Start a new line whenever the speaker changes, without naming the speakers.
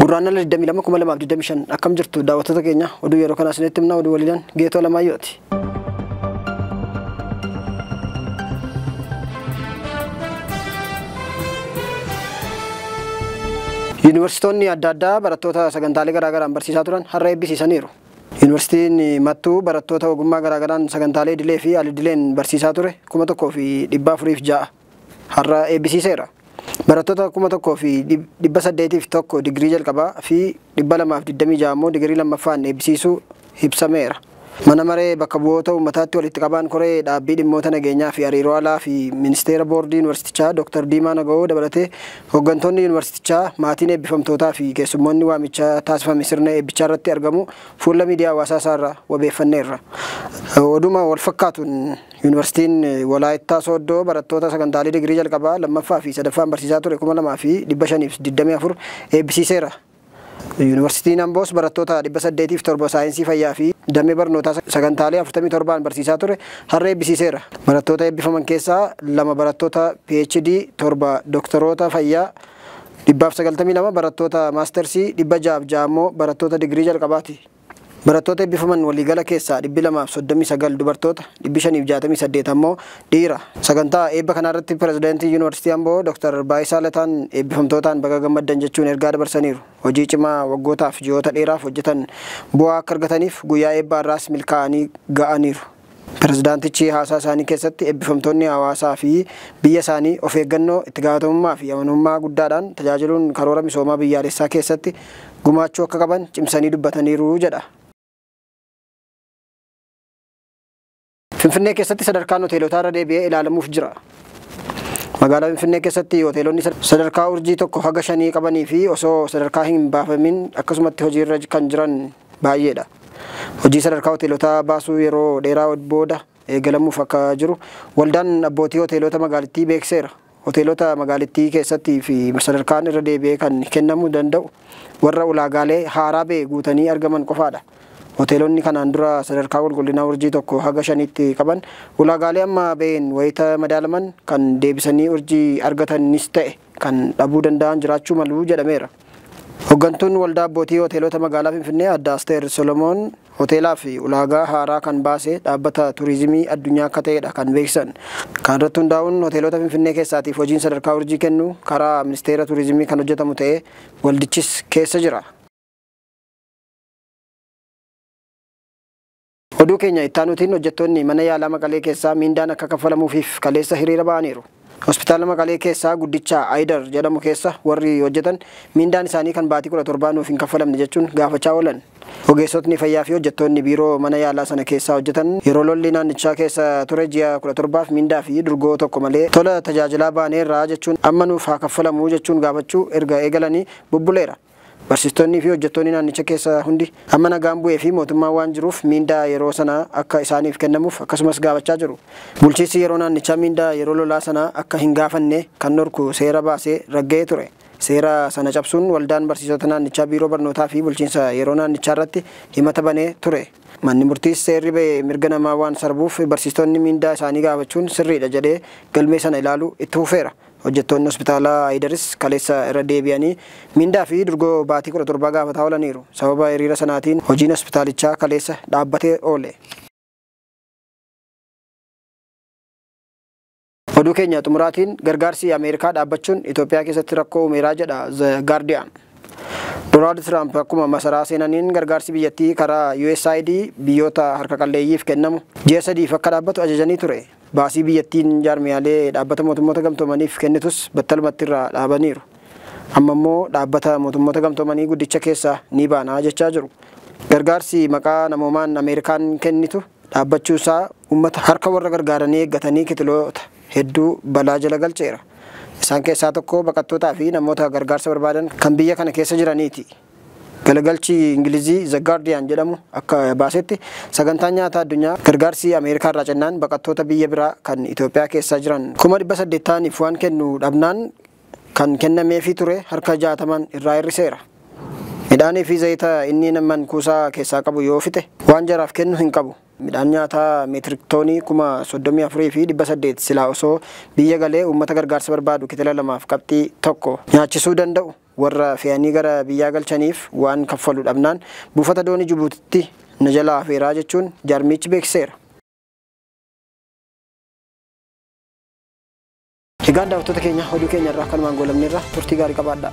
Gurraandhala 22 2025 akkam jirtu daawwattoota keenya oduu yeroo kanaa isinitti himna oduu waliilan Geetoo Alamaayyoooti. Yuunivarsiitonni adda addaa barattoota sagantaalee garaagaraan barsiisaa turan har'a eebbisiisaniiru. Yuunivarsiitiin Mattuu barattoota ogummaa garaagaraan sagantaalee idilee fi al-idileen barsiisaa ture 1406 har'a eebbisiiseera. Barattoota 1801 digirii jalqabaa fi 226 immoo digirii lammaffaan eebbisiisuu ibsameera. Mana maree bakka bu'oota uummataatti walitti qabaan koree dhaabbii dhimmoota nageenyaa fi hariiroo alaa fi ministeera boordii yuunivarsiitichaa Dr. Diimaa Naga'oo dabalatee hooggantoonni yuunivarsiitichaa maatiin eebbifamtootaa fi keessummoonni waamichaa taasifame sirna eebbichaa irratti argamu fuula miidiyaa hawaasaa isaarraa wabeeffanneerra. Oduma wal fakkaatuun yuunivarsiitiin Walaayittaa Sooddoo barattoota sagantaalee digirii jalqabaa lammaffaa fi sadaffaan barsiisaa ture 2524 eebbisiiseera. Yuunivarsiitiin Amboos barattoota 807 saayinsii fayyaa fi damee barnootaa sagantaalee 47 barsiisaa ture har'a eebbisiiseera. Barattoota eebbifaman keessaa 2 barattoota PhD, 7 doktoroota fayyaa, 192 barattoota maastersii, 606 immoo barattoota digirii jalqabaati. Barattoota eebbifaman waliigala keessaa 239 dubartoota, 568 ammoo dhiira. Sagantaa eebba kanarratti pirezidaantii Yuunivarsiitii Amboo Dr. Baayisaa Lataan eebbifamtootaan baga gammaddan jechuun ergaa dabarsaniiru. Hojii cimaa waggootaaf ji'oota dheeraaf hojjetan bu'aa akka argataniif guyyaa eebbaa irraas milkaa'anii ga'aniiru. Pirezidaantichi haasaa isaanii keessatti eebbifamtoonni hawaasaa fi biyya isaanii of eeggannoo, itti gaafatamummaa fi amanamummaa guddaadhaan tajaajiluun karoora misoomaa biyyaalessaa keessatti gumaachuu akka qaban cimsanii dubbataniiru jedha. Finfinnee keessatti sadarkaan hoteelotaa irra deebi'ee ilaalamuuf jira. Magaalaa Finfinnee keessatti hoteelonni sadarkaa urjii 1 haga 5 qabanii fi osoo sadarkaa hin baafamin akkasumatti hojiirra kan jiran baay'eedha. Hojii sadarkaa hoteelotaa baasuu yeroo dheeraa booda eegalamuuf akka jiru waldaan abbootii hoteelota magaalittii beekseera. Hoteelota magaalittii keessatti fi sadarkaan irra deebi'ee kan kennamuu danda'u warra ulaagaalee haaraa ba'e guutanii argaman qofaadha. Hoteelonni kanaan dura sadarkaa qulqullinaa urjii 1 haga 5tti qaban ulaagaalee amma ba'een wayita madaalaman kan deebisanii urjii argatanis ta'e kan dhabuu danda'an jiraachuu malu jedhameera. Hooggantuun waldaa abbootii hoteelota magaalaa Finfinnee Adda Asteer Solomoon hoteelaa fi ulaagaa haaraa kan baase dhaabbata turizimii addunyaa akka ta'edha kan beeksisan. Kan irratti hundaa'uun hoteelota Finfinnee keessaatiif hojiin sadarkaa urjii kennu karaa ministeera turizimii kan hojjetamu ta'ee waldichis keessa jira. Oduu keenya ittaanuutiin hojjettoonni mana yaalaa Maqalee keessaa miindaan akka kaffalamuufiif kaleessa hiriira ba'aniiru. Hospitaala Maqalee keessaa guddicha Aayidar jedhamu keessa warri hojjetan miindaan isaanii kan baatii 17 nuuf hin kaffalamne jechuun gaafachaa oolan. Ogeessotni fayyaa fi hojjettoonni biiroo mana yaalaa sana keessaa hojjetan yeroo lolli naannichaa keessa ture ji'a 17 miindaa fi durgoo tokko malee tola tajaajilaa baaneerraa jechuun amma nuuf haa kaffalamuu jechuun gaafachuu erga eegalanii bubbuleera. Barsiistonni fi hojjettoonni naannicha keessa hundi amma nagaan bu'ee fi mootummaan waan jiruuf miindaa yeroo sana akka isaaniif kennamuuf akkasumas gaafachaa jiru. Bulchiinsi yeroo naannichaa miindaa yeroo lolaa sana akka hin gaafanne kan dhorku seera baasee ragga'ee ture. Seera sana cabsuun waldaan barsiisota naannichaa biiroo barnootaa fi bulchiinsa yeroo naannichaa irratti himata banee ture. Manni murtiis seerri ba'e mirga namaa waan sarbuuf barsiistonni miindaa isaanii gaafachuun sirriidha jedhee galmee sana ilaaluu itti fufeera. Hojjettoonni hospitaala Ayidaris kaleessa irra deebi'anii miindaa fi durgoo baatii 17 gaafataa oolaniiru. Sababa hiriira sanaatiin hojiin hospitaalichaa kaleessa dhaabbatee oole. Oduu keenya xumuraatiin gargaarsi Ameerikaa dhaabbachuun Itoophiyaa keessatti rakkoo uumeeraa jedha The Guardian. Doonaald Tiraamp akkuma masaraa seenaniin gargaarsi biyyattii karaa USAID biyyoota harka qalleeyyiif kennamu ji'a 3 akka dhaabbatu ajajanii ture. Baasii biyyattiin jaarmiyaalee dhaabbata mootummoota gamtoomaniif kennitus battalumatti irraa dhaabaniiru. Amma immoo dhaabbata mootummoota gamtoomanii guddicha keessaa ni baanaa jechaa jiru. Gargaarsi maqaa namoomaan Ameerikaan kennitu dhaabbachuusaa uummata harka warra gargaaranii eeggatanii kitiloota hedduu balaa jala galcheera. Isaan keessaa tokko baqattootaa fi namoota gargaarsa barbaadan kan biyya kana keessa jiraniiti. Galagalchi Ingilizii The Guardian jedhamu akka baasetti sagantaan nyaataa addunyaa gargaarsi Ameerikaa irraa cennaan baqattoota biyya biraa kan Itoophiyaa keessa jiran 800,000 ta'aniif waan kennu dhabnaan kan kennameefii ture harka 60 irraa hir'iseera. Midhaanii fi zayita inni naman kuusaa keessaa qabu yoo fite waan jaraaf kennu hin qabu. Midhaan nyaataa meetirik toonii 34,800 silaa osoo biyya galee uummata gargaarsa barbaadu kitila 2.1 nyaachisuu danda'u. warra fe'anii gara biyyaa galchaniif waan kaffalu dhabnaan buufata doonii Jibuutitti na jalaa hafeeraa jechuun jaarmichi beeksiseera. Egaan daawwattoota keenya, oduu keenya irraa kanumaan goolabneerra. Turtii gaarii qabaadhaa.